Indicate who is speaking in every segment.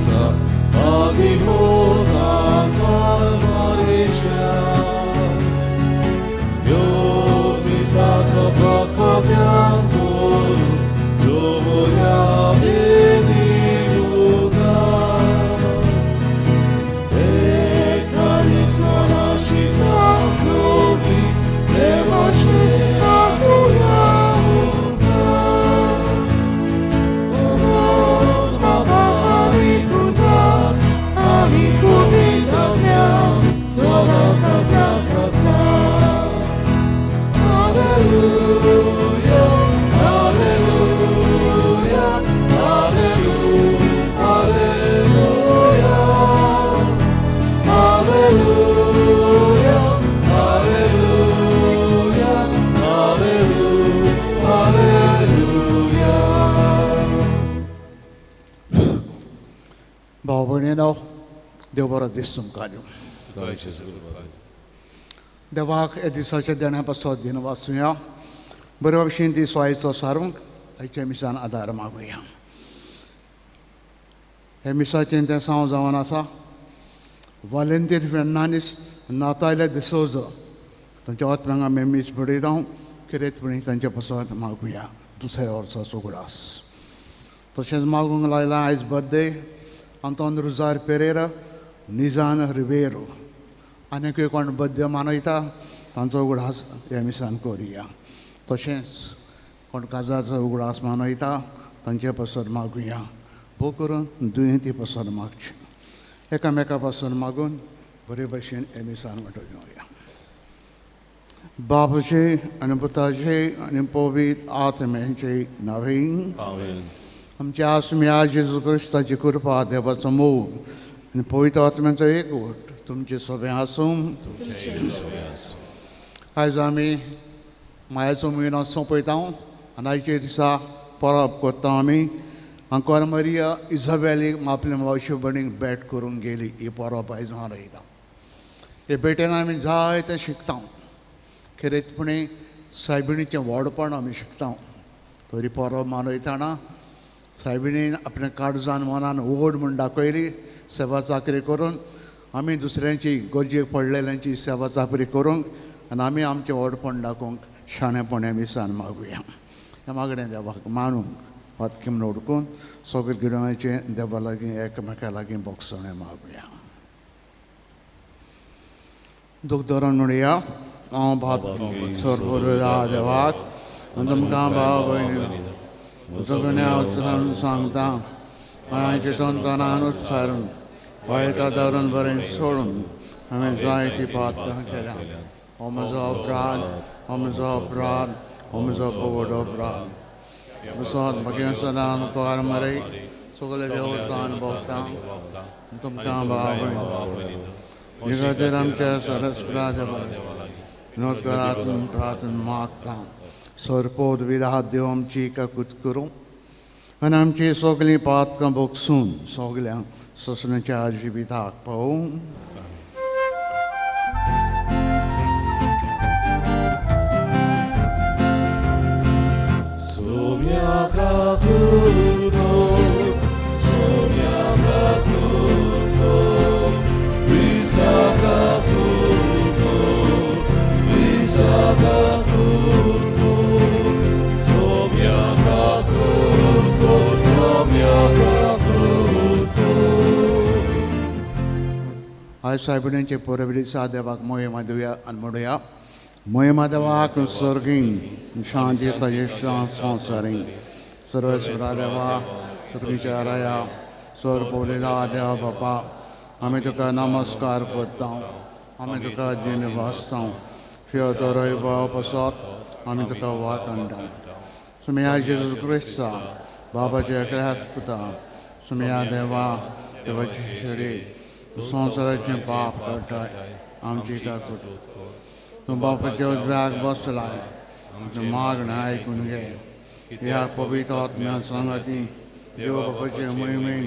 Speaker 1: Aki voltál Kálváricsán. Jobb miszácokat kapján korú, Zomoljá védi bukán. Ekarizma naši sancogi, Nevačne na Alleluia, alleluia, alleluia, alleluia, alleluia, alleluia, alleluia.
Speaker 2: भाव भयणीनो, देव बरो दीस तुमकां दिवं. देवाक ह्या दिसाच्या देण्या पासत दिन वाचुया. बरे भशेन ती सोयेचो सारूंक आयच्या मिसान आदार मागुया. हे मिसाचें तें सांव जावन आसा वालेंतीर फेर्नांडीस, नाताल्या डिसोजा तांच्या आत्म्यांक आमी मीस बडयता. किरेतपणी तांचे पासत मागुया दुसऱ्या वर्साचो उगडास. तशेंच मागूंक लायला आयज बर्थडे आंतोन रुजार पेरेरा, निजान रिबेरो आनीकूय कोण बर्थडे मनयता तांचो उगडास ह्या मिसान करुया. तशेंच कोण काजाचो उगडास मनयता तांचे पासत मागुया. भोव करून दुयेंती पासत मागची. एकामेका पासून मागून बरे भशेन ह्या मिसान वांटो घेवया. बापाचे आनी पुताचे आनी पवित्र आत्म्याचे नांवान आमच्या आसम्या जेजू क्रिस्ताची कृपा, देवाचो मोग आनी पवित्र आत्म्याचो एकवट तुमचे सगळें आसूं. आयज आमी मायाचो म्हयनो सोंपयता आनी आयच्या दिसा परब करता आमी आंकोर मरिया इजाबेलीक आपल्या मावशे भयणीक भेट करूंक गेली. ही परब आयज मनयता. हे भेटेन आमी जायतें शिकता. खेरीतपणी सायबिणीचें व्हडपण आमी शिकता. तरी परब मनयतना सायबिणीन आपल्या काळजान मनान ओड म्हूण दाखयली. सेवा चाकरी करून आमी दुसऱ्यांची गरजेक पडलेल्यांची सेवा चाकरी करूंक आनी आमी आमचें व्हडपण दाखोवंक शाणेपण मिसान मागुया. ह्या मागणें देवाक मानूंक पातकी म्हूण उडकून सगळे गिरवांचें देवा लागीं एकामेका लागीं भोगसणें मागुया. दूख धरून म्हणुया. हांव भात सरपुरा देवाक आनी तुमकां भाव भयणी सगळ्या उत्साहान सांगता मायाचे संतानान उत्सारून वायटा धरून बरें सोडून हांवें जायती पातकां केल्या. हो म्हजो अपराध, हो म्हजो अपराध, हो म्हजो व्हडो अपराध. बसत म्हगे सदां तुकार मरे सगळे देवतान भोगता तुमकां भाव भयणी खातीर आमच्या सरस्परा विनोद करात प्रार्थना मागता. सरपोत विधात देव आमची काकूत करूं आनी आमची सगळीं पातकां भोगसून सगळ्यांक सोंसण्याच्या जिविताक पावूं. आयज सायबिणीचे परबे दिसा देवाक मोहिमा दिवया आनी म्हणुया. मोहिमा देवाक सर्गीं शांती ताजेश्टा संवसारीं सर्वेस्परा देवा सर्गीच्या राया सर पवलेला देवा बापा आमी तुका नमस्कार करता. आमी तुका जीण वाचता. शिवतोरय भाव पसत आमी तुका वाट हाडटा. सुमया जेजू क्रिस्ता बाबाच्या एकल्या पुता सुमया देवा देवाची शरीर संवसाराचें पाप काडटाय आमची काकूट. तूं बापाच्या उजव्याक बसलाय आमचें मागणें आयकून घे. ह्या पवित्र आत्म्या सांगाती देव बापाचे मोहिमेन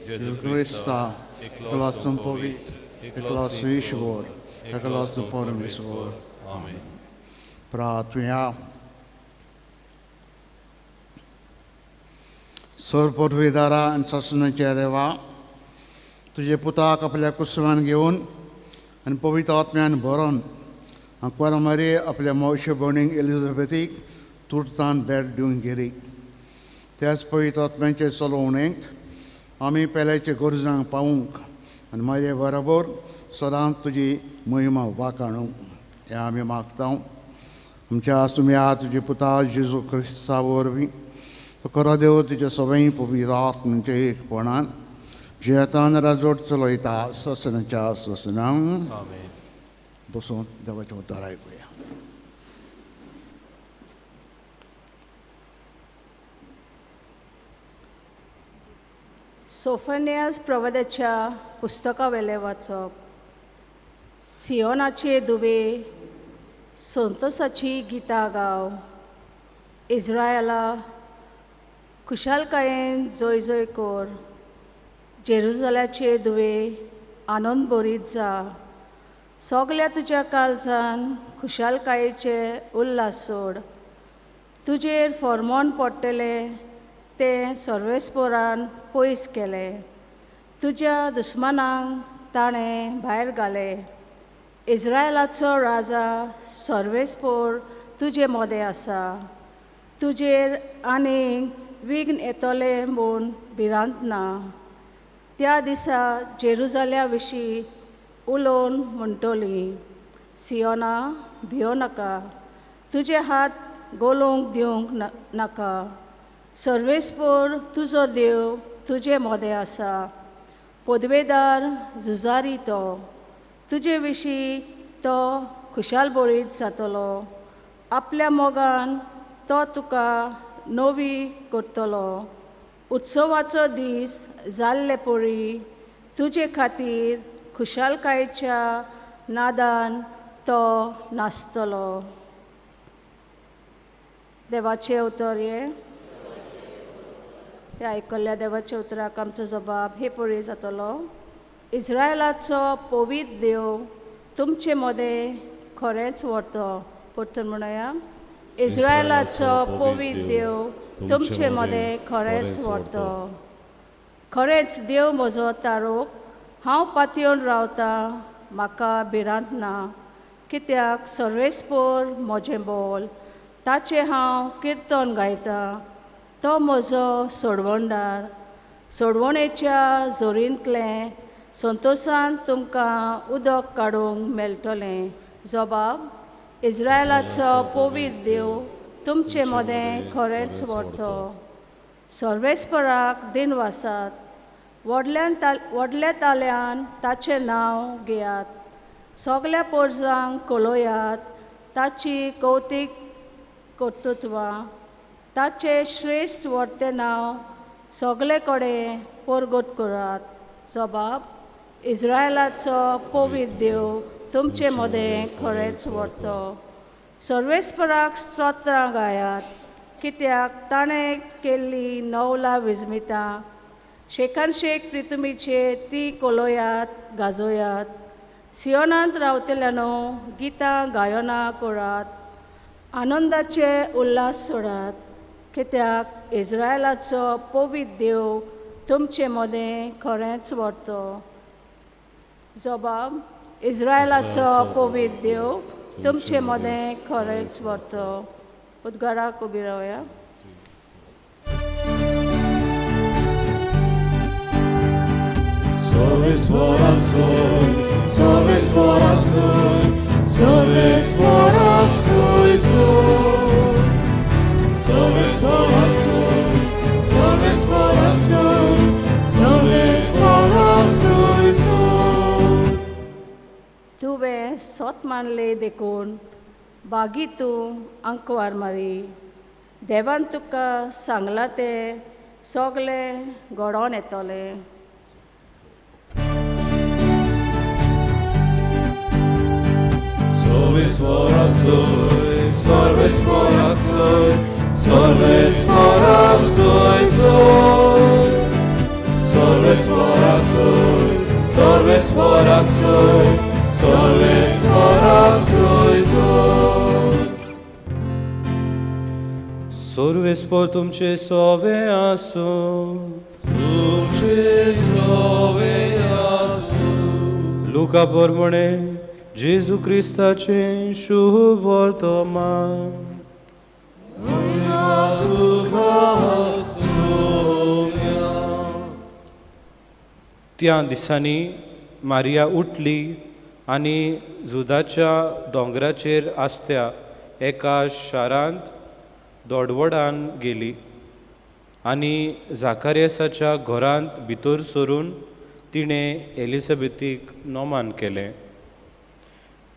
Speaker 2: जेजू क्रिस्ता एकलो पवित्र एकलो ईश्वर एकलो परमेश्वर. आमेन. प्रार्थुया. सर पृथ्वीदारा आनी सासणाच्या देवा तुजे पुताक आपल्या कुसवान घेवन आनी पवित्र आत्म्यान भरोन आंकवार मारी आपल्या मावशे भयणीक एलिझाबेथीक तुर्तान भेट दिवंक गेली. त्याच पवित्र आत्म्याचे चलोवणेक आमी पेल्याच्या गरजांक पावूंक आनी मारये बरोबर सदांच तुजी महिमा वाखाणूंक हें आमी मागता. आमच्या सुम्या तुजे पुता जेजू क्रिस्ता वरवीं तो खरो देव तुज्या सगळीं पवित्र आत्म्यांच्या एकपणान जियेतान राजवट चलयता ससनाच्या ससनां. बसून देवाचें उतर आयकुया.
Speaker 3: सोफनियास प्रवादाच्या पुस्तकावेलें वाचप. सियोनाचे दुबे संतोसाची गितां गाव, इज्रायला खुशालकायेन जय जय कर, जेरुजलाचे दुवे आनंद भरीत जा, सगल्या तुज्या काळजान खुशालकायेचे उल्हास सोड, तुजेर फॉर्मोन पडटलें तें सर्वेस्पोरान पयस केलें, तुज्या दुस्मानांक ताणें भायर घालें. इज्रायलाचो राजा सर्वेस्पोर तुजे मदें आसा, तुजेर आनीक विघ्न येतलें म्हूण भिरांत ना. त्या दिसा जेरुजाल्या विशीं उलोवन म्हणटली, सियोना भियो नाका, तुजे हात गोलोवंक दिवंक नाका, सर्वेस्पोर तुजो देव तुजे मदें आसा, पदवेदार झुजारी तो, तुजे विशीं तो खुशालभरीत जातलो, आपल्या मोगान तो तुका नवी करतलो. उत्सवाचो दीस जाल्ले परी तुजे खातीर खुशालकायेच्या नादान तो नाचतलो. देवाचें उतर हें. ह्या आयकल्ल्या देवाच्या उतराक आमचो जबाब हे परी जातलो. इज्रायलाचो पवित्र देव तुमचे मदें खरेंच व्हरतो. परतून म्हणया, इज्रायलाचो पवित्र देव तुमचे मदें खरेंच व्हरतो. खरेंच देव म्हजो तारोक, हांव पातयेवन रावतां, म्हाका भिरांत ना, कित्याक सर्वेस्पोर म्हजें बोल, ताचें हांव किर्तन गायतां. तो म्हजो सोडवणदार, सोडवणेच्या जोरींतलें संतोसान तुमकां उदक काडूंक मेळटलें. जबाब, इज्रायलाचो पवित्र देव तुमचे मदें खरेंच व्हरतो. सर्वेस्पराक दिनवासात, व्हडल्या ताल्यान ताचें नांव घेयात, सगल्या पोरजांक कळयात ताची कौतीक कर्तृत्वां, ताचें श्रेश्ठ व्हरतें नांव सगले कडेन परगट करात. जबाब, इज्रायलाचो पवित्र देव तुमचे मदें खरेंच व्हरतो. सर्वेस्पराक स्तोत्रां गायात, कित्याक ताणें केल्ली नवला विजमितां, शेकान शेक प्रितुमीचेर ती कलयात गाजोयात. सियोनांत रावतल्यानो गितां गायनां करात, आनंदाचे उल्हास सोडात, कित्याक इज्रायलाचो पवित्र देव तुमचे मदें खरेंच व्हरतो. जबाब, इज्रायलाचो पवित्र देव तुमचे मदें खरेंच व्हरतो. उद्गाराक उबी रावया. तुवें सोत मानलें देखून बागी तूं आंकवार मारी, देवान तुका सांगलां तें सगलें घडोवन येतलें.
Speaker 4: सर्वेस्पोर तुमचे सोवे आसूं.
Speaker 1: तुमचे सोवे
Speaker 4: लुका प्रमाणे जेजू क्रिस्ताचें शुभ वर्तमान. त्या दिसांनी मारिया उठली आनी जुदाच्या दोंगराचेर आसत्या एका शारांत दोडवडान गेली आनी जाकारियसाच्या घरांत भितर सरून तिणें एलिझाबेथीक नोमान केलें.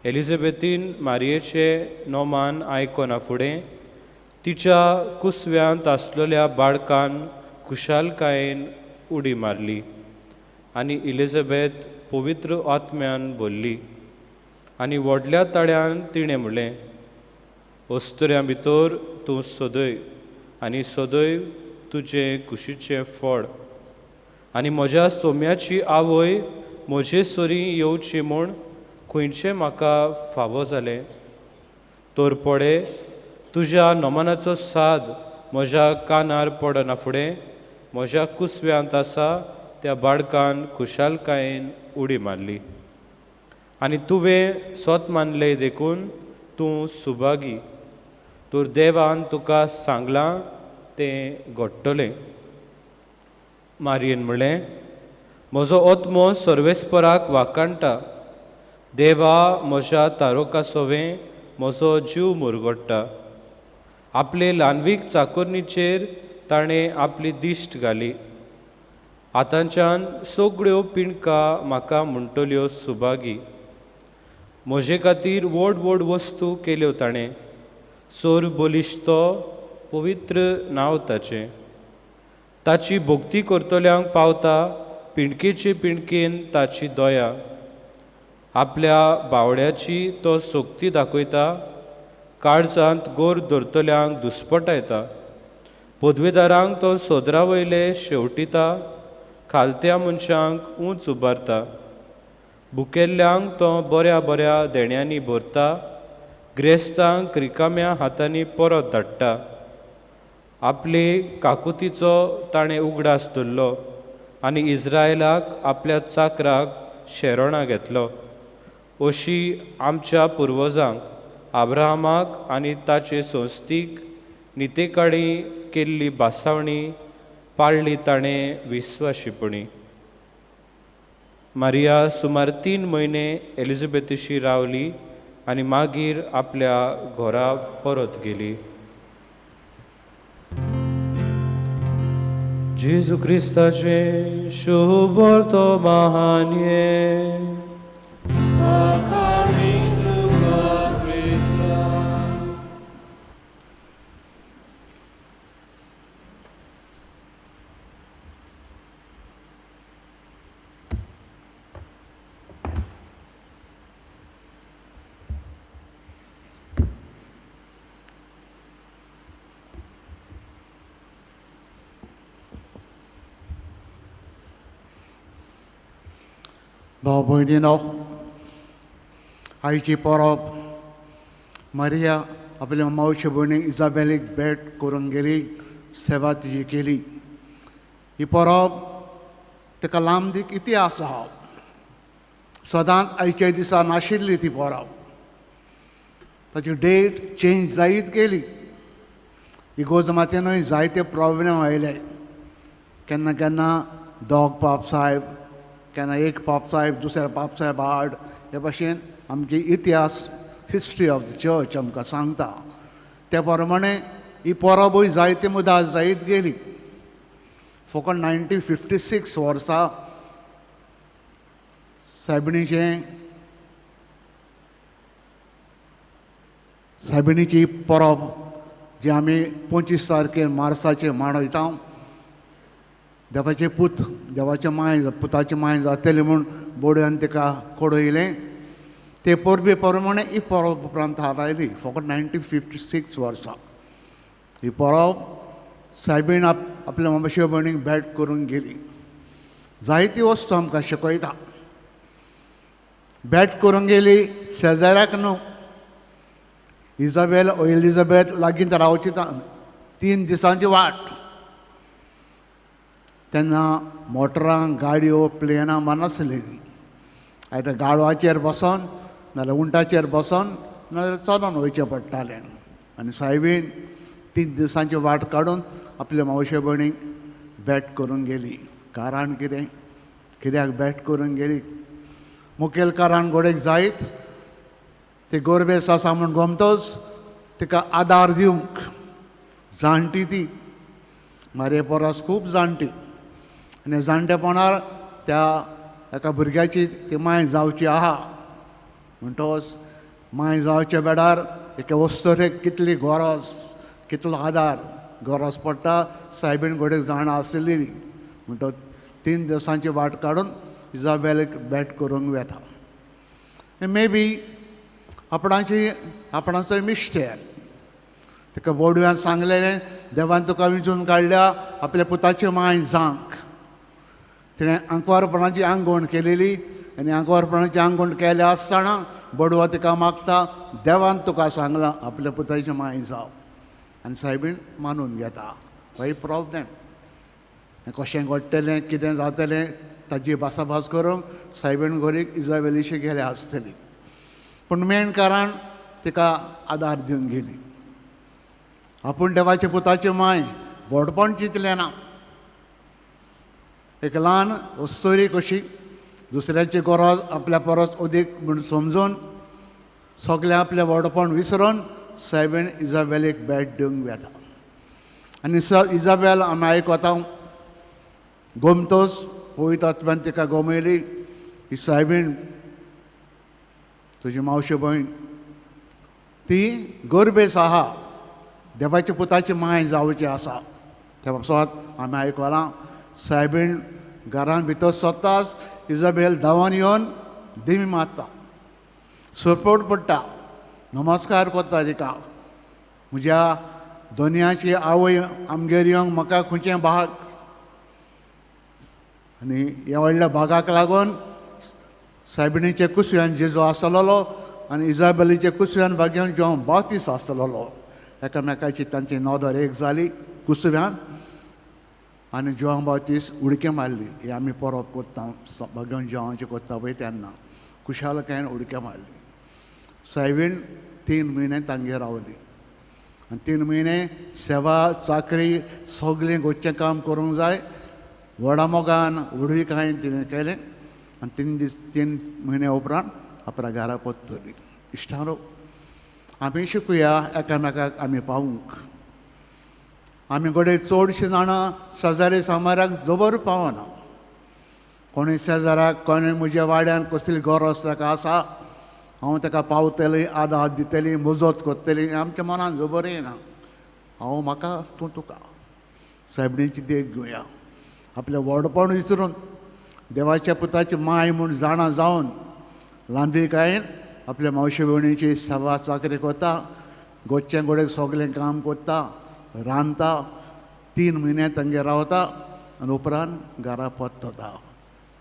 Speaker 4: एलिझाबेथीन मारियेचें नोमान आयकना फुडें तिच्या कुसव्यांत आसलेल्या बाळकान खुशालकायेन उडी मारली आनी एलिझाबेथ पवित्र आत्म्यान भरली आनी व्हडल्या ताळ्यान तिणें म्हणलें, अस्तुऱ्यां भितर तूं सदय आनी सदय तुजें कुशीचें फळ आनी म्हज्या सोम्याची आवय म्हजे सरीं येवची म्हूण खंयचें म्हाका फावो जालें? तर पळे तुज्या नमनाचो साद म्हज्या कानार पडना फुडें म्हज्या कुसव्यांत आसा त्या बाळकान खुशालकायेन उडी मारली आनी तुवें स्वत मानलें देखून तूं सुभागी. तर देवान तुका सांगलां तें घडटलें. मारयेन म्हणलें, म्हजो आत्मो सर्वेस्पराक वाखाणटा, देवा म्हज्या तारोका सोवें म्हजो जीव मुरगोडटा. आपले ल्हानवीक चाकोरणीचेर ताणें आपली दिश्ट घाली. आतांच्यान सगळ्यो पिणका म्हाका म्हणटल्यो सुभागी. म्हजे खातीर व्हड व्हड वस्तू केल्यो ताणें, सोर बलिश्ट तो पवित्र नांव ताचें. ताची भक्ती करतल्यांक पावता पिणकेचे पिणकेन ताची दया. आपल्या बावड्याची तो सोक्ती दाखयता, काळजांत गोर धरतल्यांक दुस्पटायता. पदवेदारांक तो सोदरा वयले शेवटिता, खालत्या मनशांक उंच उबारता. भुकेल्ल्यांक तो बऱ्या बऱ्या देण्यांनी भरता, ग्रेस्तांक रिकाम्या हातांनी परत धाडटा. आपले काकुतीचो ताणें उगडास धरलो आनी इस्रायलाक आपल्या चाकराक शेरणां घेतलो. अशी आमच्या पुर्वजांक आब्राहामाक आनी ताचे संस्थीक नितेकाणी केल्ली भासावणी पाळ्ळी ताणें विस्वाशीपणी. मारिया सुमार 3 म्हयने एलिझाबेथीशी रावली आनी मागीर आपल्या घरा परत गेली. जेजू क्रिस्ताचें शुभ वर्तमान.
Speaker 2: भाव भयणीनो, आयची परब मारिया आपल्या मावशे भयणीक इजाबेलीक भेट करूंक गेली, सेवा तिजी केली. ही परब ताका लांबदीक इतिहास आहा. सदांच आयच्या दिसा नाशिल्ली ती परब, ताची डेट चेंज जायत गेली. इगोर्ज मातेनूय जायते प्रॉब्लेम आयले. केन्ना केन्ना दोग पाप साहेब, केन्ना एक पाप साहेब दुसऱ्या पाप साहेब आड, हे भाशेन आमची इतिहास हिस्ट्री ऑफ the church आमकां सांगता. त्या प्रमाणे ही परबूय जायते मुदां जायत गेली. फकत 1956 वर्सा सायबिणीचें सायबिणीची परब जी आमी 25 तारखेर मार्साचेर मांडयता, देवाचे पूत देवाचे मांय पुताचे मांय जातले म्हूण बोडयान ताका कोडयलें. ते परबे प्रमाणे ही परब उपरांत थारायली फकत 1956 वर्सा. ही परब सायबीण आपल्या मावशे भयणीक भेट करूंक गेली. जायती वस्तू आमकां शिकयता. भेट करूंक गेली शेजाऱ्याक न्हू, इजाबेल एलिजाबेथ लागीं रावची 3 दिसांची वाट. तेन्ना मोटरां गाडयो प्लेनां मानासलीं. आयते गाडवाचेर बसोन नाजाल्यार उंटाचेर बसोन नाजाल्यार चलोन वयचें पडटालें. आनी सायबीण 3 दिसांची वाट काडून आपल्या मावशे भयणीक भेट करूंक गेली. कारण कितें, कित्याक भेट करूंक गेली? मुखेल कारण घोडेक जायत ती गोरबेस आसा म्हूण गोमतोच तिका आदार दिवंक. जाणटी ती मारये परस खूब जाणटी आनी जाणटेपणार त्या एका भुरग्याची ती माय जावची आहा. म्हणटकच माय जावच्या वेळार एके वस्तुरेक कितली गरज, कितलो आदार गरज पडटा सायबीण घोडेक जाणा आसली. म्हणटकच 3 दिसांची वाट काडून इजाबेलेक भेट करूंक वेता. मे बी आपणाची आपणाचो मिस्टेक ताका बोडव्यान सांगलेलें देवान तुका विंचून काडल्या आपल्या पुताची माय जावंक. तिणें आंकवारपणाची आंगवण केलेली आनी आंकवारपणाची आंगवण केल्या आसतना बोडवा तिका मागता देवान तुका सांगलां आपल्या पुताची माय जाव. आनी सायबीण मानून घेता. हो प्रॉब्लेम कशें घडटलें कितें जातलें ताजी भासाभास करूंक सायबीण गोरीक इजाबेलीशी गेल्या आसतली. पूण मेन कारण तिका आदार दिवन गेली. आपूण देवाच्या पुताची माय व्हडपण चिंतलें ना. एक ल्हान अस्तोरी कशी दुसऱ्याची गरज आपल्या परस अदीक म्हूण समजून सगळें आपलें व्हडपण विसरून सायबीण इजाबेलीक भेट दिवंक वेता. आनी इजाबेल आमी आयकता गोमतोच पवित्र आत्म्यान तिका गोमयली ही सायबीण तुजी मावशी भयण ती गोरबेस आहा, देवाच्या पुताची माय जावची आसा. त्या बाबसात आमी आयकलां सायबीण घरान भितर सोदताच इजाबेल धांवन येवन दिमी मारता, सरपट पडटा, नमस्कार करता तिका. म्हज्या दोनयाची आवय आमगेर येवंक म्हाका खंयचें भाग आनी ह्या व्हडल्या भागाक लागून सायबिणीचे कुसव्यान जेजू आसलेलो आनी इजाबेलीचे कुसव्यान भाग्यान जेवण बावतीस आसलेलो. एकामेकाची तांची नदर एक जाली कुसव्यान आनी जेवण बावतीस उडके मारली. हे आमी परब करता भाग्यान जेवणाची करता पळय तेन्ना खुशालकायेन उडके मारली. सायबीण 3 म्हयने तांगेर रावली आनी 3 म्हयने सेवा चाकरी सगळें गोचें काम करूंक जाय व्हडा मोगान व्हडविकायेन तिणें केलें. आनी 3 दीस 3 म्हयन्या उपरांत आपल्या घरा परतली. इश्टांनो आमी शिकूया एकामेकाक आमी पावूंक. आमी घडये चडशीं जाणां शेजारी सामाराक जबर पावना. कोणूय शेजाराक कोणूय म्हज्या वाड्यान कसली गरज ताका आसा हांव ताका पावतली, आदार दितली, मजत करतली आमच्या मनान जबर येना. हांव म्हाका तूं तुका. सायबिणीची देख घेवया. आपलें व्हडपण विसरून देवाच्या पुताची माय म्हूण जाणा जावन ल्हानविकायेन आपल्या मावशे भयणीची सेवा चाकरी करता, गोचें गोडेक सगळें काम करता, रांदता, 3 म्हयने तांगेर रावता आनी उपरांत घरा परतता.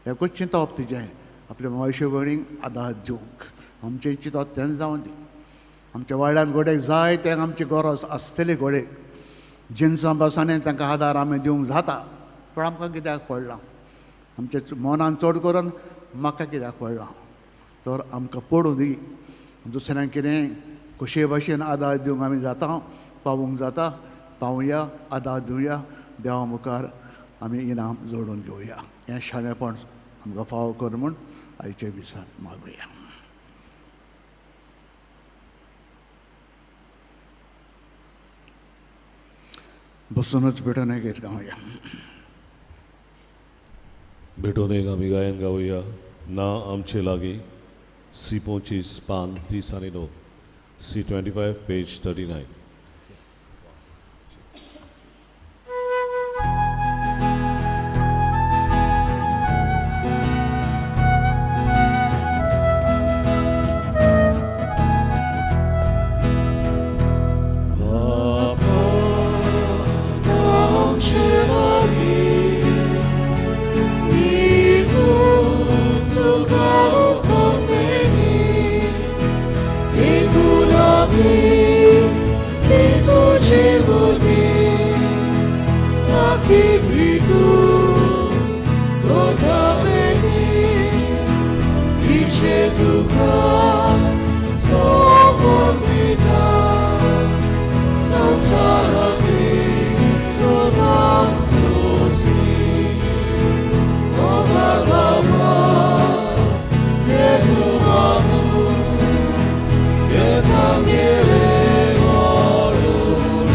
Speaker 2: एकूच चिंतप तिजें आपल्या मावशे भयणीक आदार दिवंक. आमचें चिंतप तेंच जावन दी. आमच्या वाड्यान गोडेक जाय तें आमची गरज आसतली गोडेक जिनसां बसांनी तांकां आदार आमी दिवंक जाता. पूण आमकां कित्याक पडलां आमच्या मनान चड करून म्हाका कित्याक पडलां तर आमकां पडूं दी. दुसऱ्यांक कितें कशे भाशेन आदार दिवंक आमी जाता पावूंक जाता पावया, आदार दिवया, देवा मुखार आमी इनाम जोडून घेवया. हें शाणेपण आमकां फावो कर म्हूण आयच्या दिसान मागुया. बसूनच भेटून एक गावया.
Speaker 1: भेटून एक आमी गायन गावया. ना आमचे लागीं सी 25 पान 30 आनी 9 सी 25 पेज 39.
Speaker 5: Amen. तुका समर्पिता संवसारांतली सदांच तुजी मोगाळ बाबा हे मागून हे सांगेले वाडून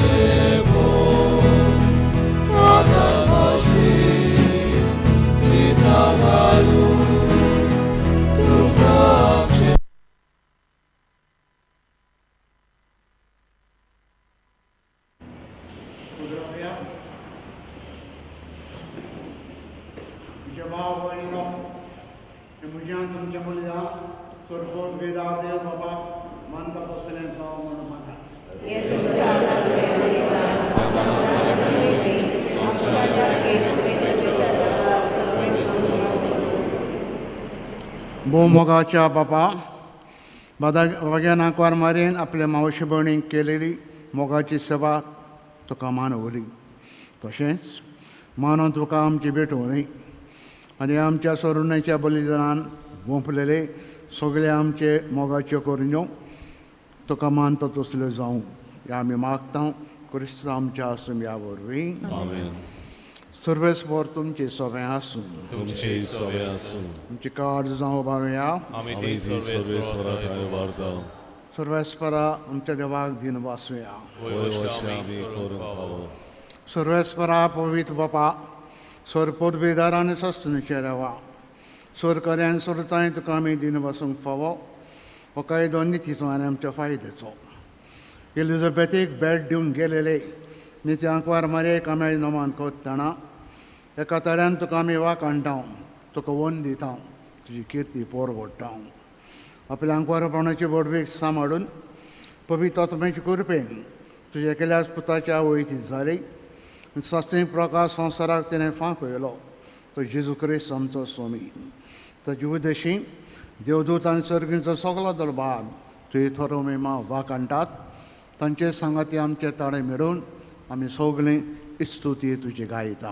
Speaker 2: म्हज्या भाव भयणीनो म्हज्यान तुमच्या बलिदान सोरपोत वेदा देव बाबा मानता पसलें जावं म्हणून मागता. भोवमोगाच्या बापा बाग्या नाकवार मारयेन आपल्या मावशे भयणीक केलेली मोगाची सेवा तुका मानवली, तशेंच मानून तुका आमची भेटवणी आनी आमच्या सरुण्याच्या बलिदानान वोंपलेले सगळे आमचे मोगाच्यो करण्यो तुका मानता तसल्यो जावं ह्या आमी मागता क्रिस्त आमच्या आसुया वरवीं.
Speaker 1: आमेन.
Speaker 2: सर्वेस्पर तुमचे सगळें आसूं,
Speaker 1: तुमचे सगळें आसूं.
Speaker 2: तुमची कार्ड जावं उबारुया.
Speaker 1: आमी ती सर्वेस्परा थंय उबारता.
Speaker 2: सर्वेस्परा आमच्या देवाक दिन वासूया.
Speaker 1: वय आमी करूंक फावो.
Speaker 2: सर्वेस्परा पवित्र बापा सर पोदबेदार आनी सस्तनीचे देवा सोर कर्यान सोरताय तुका आमी दिन वासूंक फावो हो कायदो नितीचो आनी आमच्या फायद्याचो. एलिझाबेथीक भेट दिवन गेलेले निती आंकवार मारयेक आमी नमान कोत्ताना एका तड्यान तुका आमी वाखाणटा, तुका वन दिता, तुजी किर्ती पोरवडटा. आपल्या आंकवारपणाची व्हडवीक सांबाळून पवित्र आत्म्याचे कृपेन तुज्या एकल्याच पुताच्या वयती जाली सास्त्रीक प्रकाश संवसाराक तिणें फांकयलो तो जेजू क्रिस्त आमचो स्वामी. ताजी उद्देशी देवदूत आनी सर्गींचो सगलो दरबार तुजी थोरो मेमा वाखाणटात. तांचे सांगाती आमचे ताळे मेळून आमी सगळीं स्तुती तुजी गायता.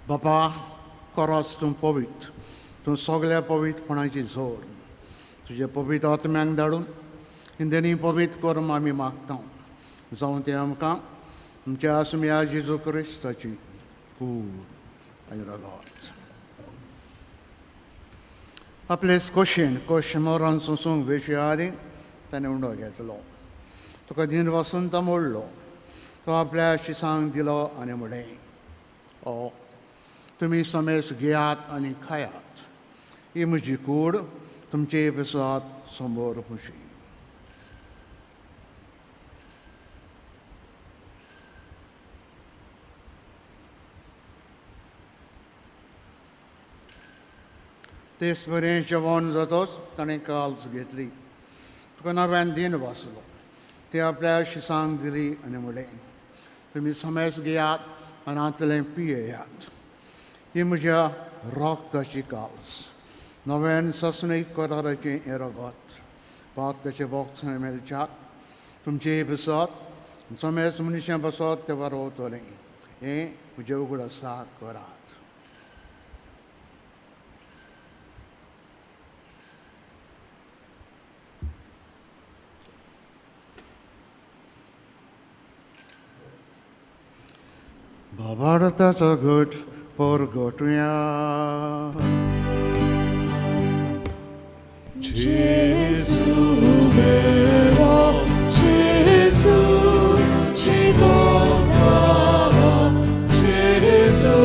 Speaker 2: बापा कोरोस तूं पवित्र, तूं सगळ्या पवित्रपणाची जोर तुज्या पवित्र आत्म्यांक धाडून इंदेनी पवित्र करून आमी मागता जावं तें आमकां आमच्या आसम्या जेजू क्रिस्ताची कूड आनी रगत. आपले कोशेन कोश मरण सोंसूंक वेचे आदी ताणें उंडो घेतलो, तुका दिन वासून तो मोडलो, तो आपल्या शिसांक दिलो आनी म्हणलें, ओ तुमी समेस घेयात आनी खायात, ही म्हजी कूड तुमचे प्रसाद समोर खुशी. तेच बरें जेवण जातोच ताणें काल्स घेतली, तुका नव्यान दिन वाचलो, ती आपल्या शिसांक दिली आनी म्हणलें, तुमी समेस घेयात आनी हांतलें पियेयात, ही म्हज्या रगताची काल्स, नव्यान ससणीक कराराचें हें रगत, पातकाचें बोक्स मेळच्याक तुमचें बसत समेस मनशां बसत तें वरवतलें, हें म्हजें उगडासा करात. बाबार्थाचो घट परगटुया.
Speaker 5: Gesù mio, Gesù ci portava, Gesù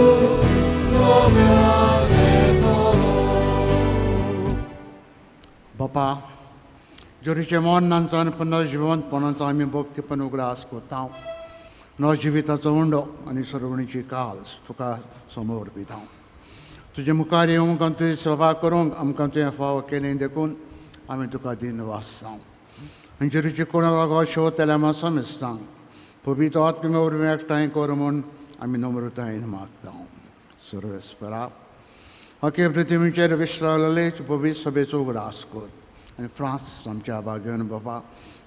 Speaker 5: lo mio.
Speaker 2: बापा, जोरीचे मरणांचो आनी पुनर्जिवंतपणाचो आमी भक्तीपण उगडास करता. नवजिविताचो उंडो आनी सरवणीची काल्स तुका समोर दिता. तुजे मुखार येवंक आनी तुजी सेवा करूंक आमकां तुवें फावो केलें देखून आमी तुका दिनवासता. आनी जेरूची कोणाक शोधतल्या आमी समेस्तांक पवित्र आत्म्या वरवीं एकठांय कर म्हूण आमी नम्रतायेन मागता. सर्वेस्परा, अखे पृथ्वीचेर विश्रावलेले पवित्र सभेचो उगडास कर आनी फ्रांस आमच्या भाग्यन बापा,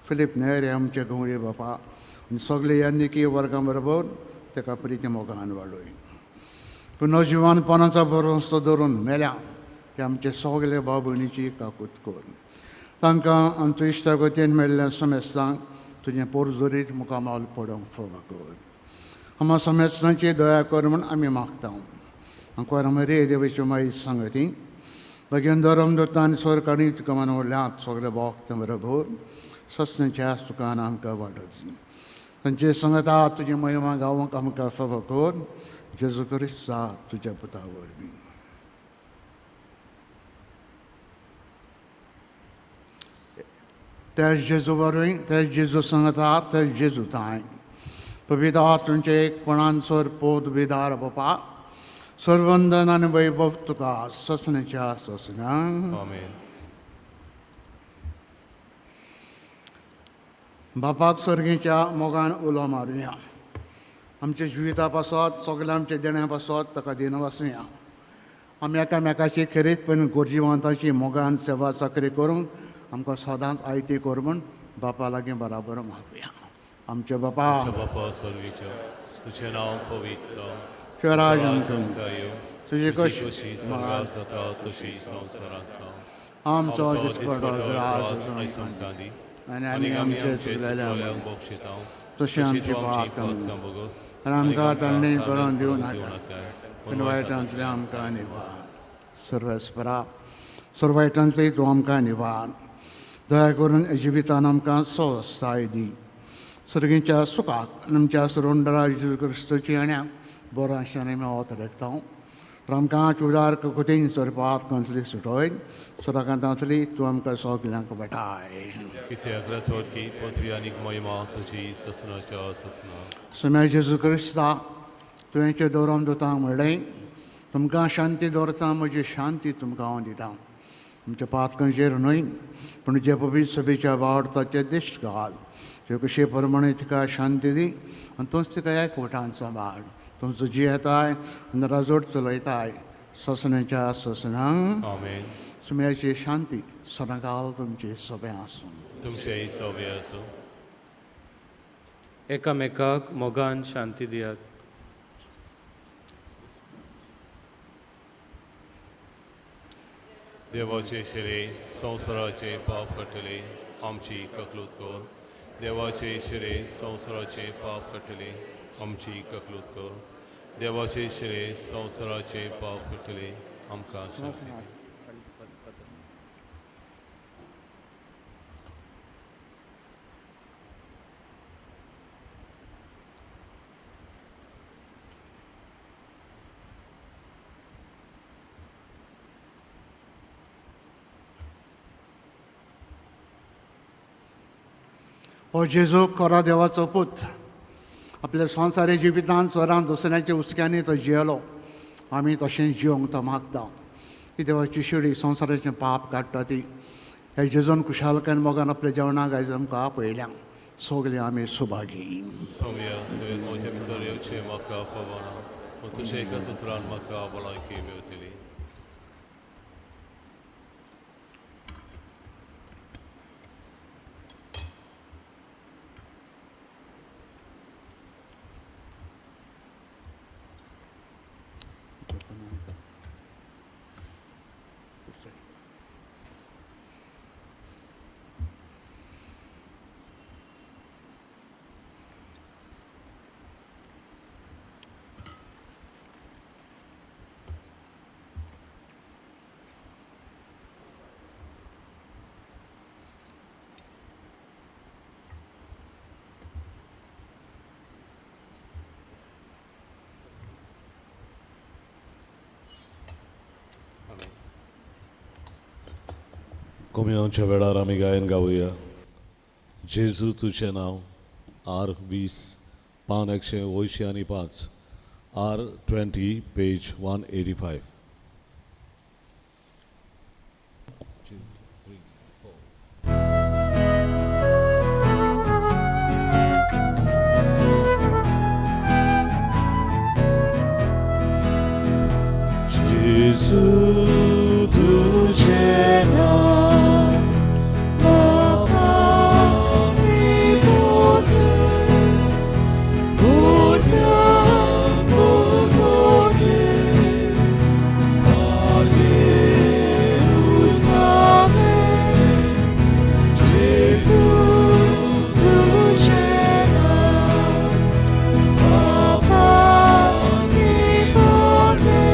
Speaker 2: फिलीप नेर हे आमचे गंवडी बापा आनी सगळे यानिकी वर्गां बरोबर ताका प्रिती मोगान वाडय. पुनर्जिवनपणाचो भरवंसो धरून मेल्या ते आमचे सगळे भाव भयणीची काकूत कर. तांकां आमचो इश्टागतीन मेळ्ळ्या समेस्तांक तुजें पोरजोरीत मुखामल पडोवंक फावो कर. आमकां समेस्तांची दया कर म्हूण आमी मागता. आंकवार मरे देवाची माई सांगती भगेन धरम दत्ता आनी सरकारी तुका मनवल्यात सगळे भक्त बरोबर ससण्याच्या सुखान आमकां वाडत. तांचे संगता तुजी महिमा गावंक आमकां फावो कर. जेजू क्रिस्ता तुज्या पुता वरवीं. त्याच जेजू वरवीं, त्याच जेजू संगता, त्याच जेजू तांय पवित्र आत्म्याचे एकपणान सर पोत विदार बापा, सर्वंदन आनी वैभव तुका ससण्याच्या ससण्या.
Speaker 1: आमेन.
Speaker 2: बापाक सर्गीच्या मोगान उलो मारुया. आमच्या जिविता पासत सगळ्या आमच्या देण्या पासत ताका दिनवासुया. आमी एकामेकाची खेरीतपण गरजेवंताची मोगान सेवा चाकरी करूंक आमकां सदांच आयती कर म्हूण बापा लागीं बराबर मागुया. आमचे बापा,
Speaker 1: बापा सर्गीच्या, तुजें नांव पवित्र जावं,
Speaker 2: तुजें राज आमकां, तुजी कशी
Speaker 1: स्वर्गात जाता तशी संवसारांत जावं.
Speaker 2: आमचो दिसपडो ग्रास
Speaker 1: आयज आमकां दी
Speaker 2: आनी आमी आमचे चुकलेल्यांक
Speaker 1: बक्षिता
Speaker 2: तशें आमची पातकां
Speaker 1: भोगोस
Speaker 2: आनी आमकां तांणी करून दिवं नाका, पूण वायटांतलें आमकां निवार. सर्वेस्परा, सर्व वायटांतलें तूं आमकां निवार. दया करून जिवितान आमकां स्वस्थाय दी. सर्गीच्या सुखाक आनी आमच्या सुरुंडरा जेजू क्रिस्ताची येण्याक बरो आशान आमी वत रेखता. तर आमकां चुडार ककुतीन सरपात कंतली सुटोय सुराकांतांतली तूं आमकां सगल्यांक वाटाय.
Speaker 1: कित्याक राजवटकी पदवी आनी महिमा तुजी ससनाच्या ससना.
Speaker 2: सोम्या जेजू क्रिस्ता, तुवें दवरून दोतांक म्हणलें, तुमकां शांती दवरता, म्हजी शांती तुमकां हांव दिता. आमच्या पातकांचेर न्हय पूण जे पवित्र सभेच्या वावडताचे दिश्ट घाल. जे कशे प्रमाणे तिका शांती दी आनी तूंच तिका एकवटान सांबाळ. तुमचो जियेताय आनी राजवट चलयताय ससण्याच्या ससणांक.
Speaker 1: आमेन.
Speaker 2: सुम्याची शांती सदांकाल तुमचे सभे आसूं.
Speaker 1: तुमचेय सभे आसूं.
Speaker 4: एकामेकाक मोगान शांती दियात.
Speaker 1: देवाचे शिरे संवसाराचे पाप काडटले आमची ककलूत कर. देवाचे शिरे संवसाराचे पाप काडटले आमची ककलूत कर. देवाचे शिरे संवसाराचे पाप काडटले आमकां शांती दी.
Speaker 2: हो जेजू खरो देवाचो पूत, आपल्या संवसारी जिवितान चरान दुसऱ्यांच्या हुस्क्यांनी तो जियेलो. आमी तशें जिवंक तो मागता. ही देवाची शिडी संवसाराचें पाप काडटा ती. हे जेजून खुशालकायेन मोगान आपल्या जेवणाक आयज आमकां आपयल्या. सगळे आमी सुभागी.
Speaker 1: सोम्या, तुवें म्हजे भितर येवचें म्हाका फावना, पूण तुज्या एकाच उतरान म्हाका भलायकी मेळटली.
Speaker 6: कोमियांच्या वेळार आमी गायन गावया. जेजू तुजें नांव, आर 20, पान 185, आर 20, पेज 185. 2, 3, 4.
Speaker 5: Gesù तुझे नाव बाबा मी बोलले, बोलल्या बोलले, Gesù तुझे नाव बाबा मी बोलले,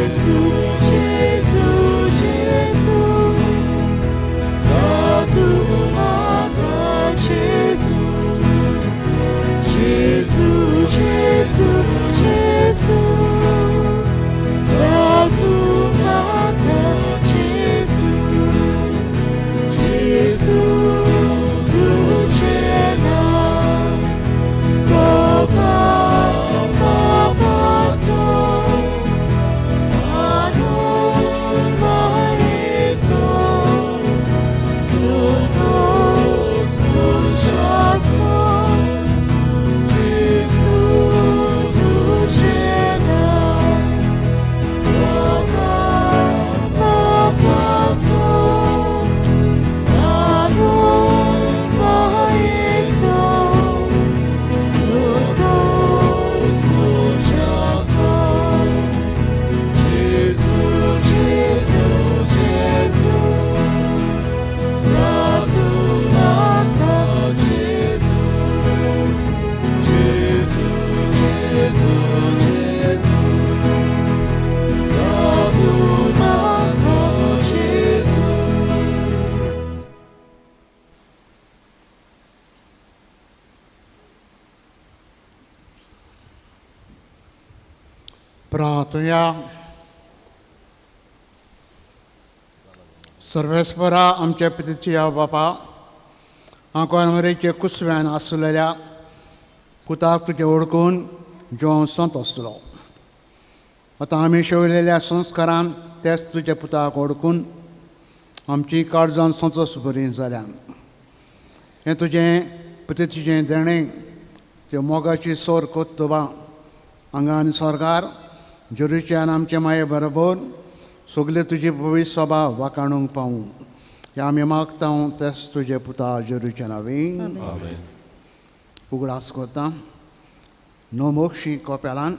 Speaker 5: Gesù, Gesù, Sadhu Gesù, Gesù, Gesù, Gesù, Sadhu Gesù, Gesù, तुझे नाव बाबा बाबाचो
Speaker 2: प्रार्थुया. सर्वेस्परा आमच्या पितीच्या बापा, आंकवानवरेचे कुसव्यान आसलेल्या पुताक तुजे ओळखून जेवण संत आसलो. आतां आमी शेवलेल्या संस्कारान तेच तुज्या पुताक ओळखून आमची काळजान संतोस बरी जाल्यान हें तुजें पुतीचें देणें त्यो मोगाची सोर कोत्तुबा हांगा आनी स्वर्गार जेरुच्यान आमचे माये बरोबर सगळे तुजी पवित्र सभा वाखाणूंक पावूं ह्या आमी मागता तेच तुजे पुता जेरुच्या नांवी. उगडास करता नवमोक्षी कोपेलान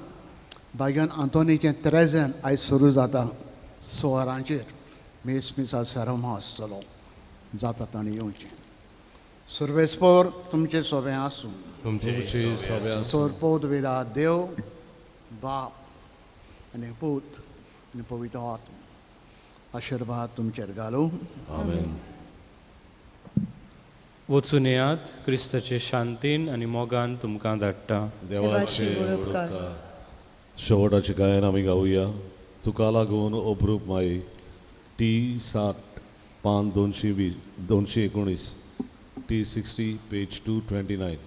Speaker 2: बागेन आंतोनीचें त्रेजन आयज सुरू जाता 6 वरांचेर मेस मिसा सेरोमा आसतलो जाता ताणें येवचें. सर्वेस्पोर तुमचें सोबें आसूं. सोरपोत वेदा देव बाप आनी पूत आनी पवित्र आत्मा आशिर्वाद तुमचेर घालूं.
Speaker 6: आमेन.
Speaker 4: वचून येयात, क्रिस्ताचे शांतीन आनी मोगान तुमकां धाडटा.
Speaker 6: देवाचे उपकार. शेवटाचें गायन आमी गावया. तुका लागून अप्रूप माई, टी 7, पान 220, 219, टी 60, पेज 229.